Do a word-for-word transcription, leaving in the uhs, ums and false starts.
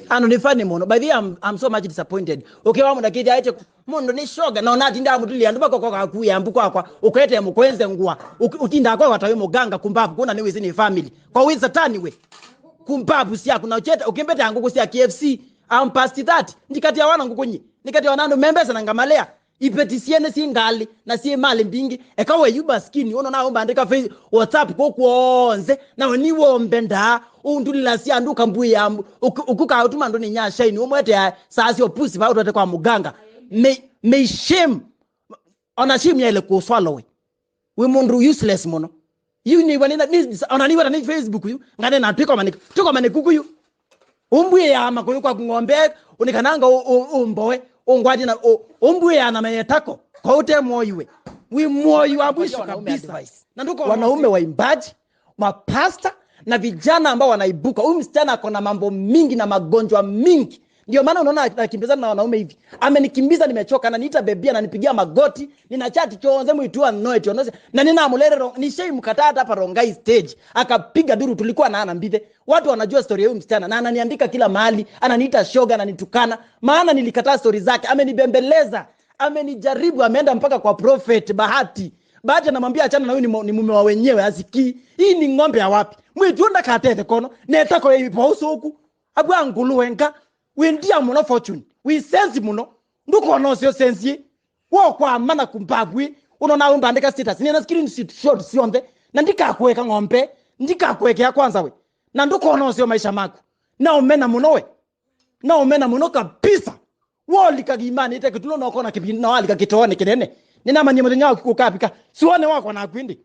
Andũ nĩ funny mũno. By the way, I'm, I'm so much disappointed. Ũkĩwa mũndũ akĩthĩa aĩtye mũndũ nĩ shoga, na ona atinda amũtũlĩa andũ makoka kakuya mbu kwakwa, ũkwete mũkwenze ngũa, ũk-, ũtinda kwakwa ta wĩ mũganga kumbavu, kuna nĩ wĩsĩ nĩ family. Kwa wĩ satani we. Kumbavu syaku na ũkyete, ũkĩmbete ngũkũ sya K F C, I'm past that. Ndikatia wana ngũkũ nyi. Ndikatia wana andũ membesa na ngamalea. Iveti syene syĩ ngalĩ na syĩ malĩ mbingĩ. Eka we yu maskini, ũno na ũmbandĩka Face-, WhatsApp kũkũ onthe, nawe niwe ũmbendaa, ũndulila sya nduka mbuĩ ya mbu-, ũku-, ũkuka ũtuma andũ nĩ nyashaini, ũmwetea saa syo pusi va ũtwete kwa mũganga. May, may shame, ona shame yaile kũswallow we. Wĩ mũndũ useless mũno. Yu nĩ, nĩ, nĩ, ona nĩ, nĩ Facebook yu, ngane na twĩkomane, twĩkomane kuku yu. Ũmbwĩaa makũyũ kwaku ng'ombe, ũnĩkananga ũ-, ũ-, ũmboe, ũngwatie na ũ-, ũmbwĩaa na mayetako, kwa ũte mwoiwe. Wĩ mwoyu wa mwisho kabisa. Na nduko wanaume waimbaji, mapasta na vijana ambao wanaibuka. Huyu msichana ako na mambo mingi na magonjwa mingi. Ndio maana unaona anakimbizana na wanaume hivi. Amenikimbiza, nimechoka, ananiita bebi, ananipigia magoti, nina chati chonze mwitu anoete onose. Na ninamulere Ro-, nishaimkataa hata hapa Rongai stage. Akapiga duru, tulikuwa na ana mbithe. Watu wanajua story ya huyu msichana na ananiandika kila mahali, ananiita shoga, ananitukana. Maana nilikataa story zake, amenibembeleza, amenijaribu, ameenda mpaka kwa Prophet Bahati. Bahati anamwambia achana na huyu ni mo-, ni mume wa wenyewe, asikii. Hii ni ng'ombe ya wapi? Mwitu ndakatete kono, netako yaipa usuku. Abwa ngulu wenga, wĩ ndia mũno Fortune, wĩ sense mũno, ndũkona ũseo sense ĩ, wokwama na kumbavu ĩ, ũnona ũmbandĩka status, nĩna screenshot syonthe, na ndikakweka ng'ombe, ndikakwekea kwanza we, na ndũkona ũseo maisha maku, na ũmena mũno we, na ũmena mũno kabisa, wolika gimanĩte kĩtulo na ũkona kĩvinda na walika kĩtoonĩ kĩnene, nĩnamanyie mũthenya waku ũkavika, siwone wakwa naku ĩndĩ.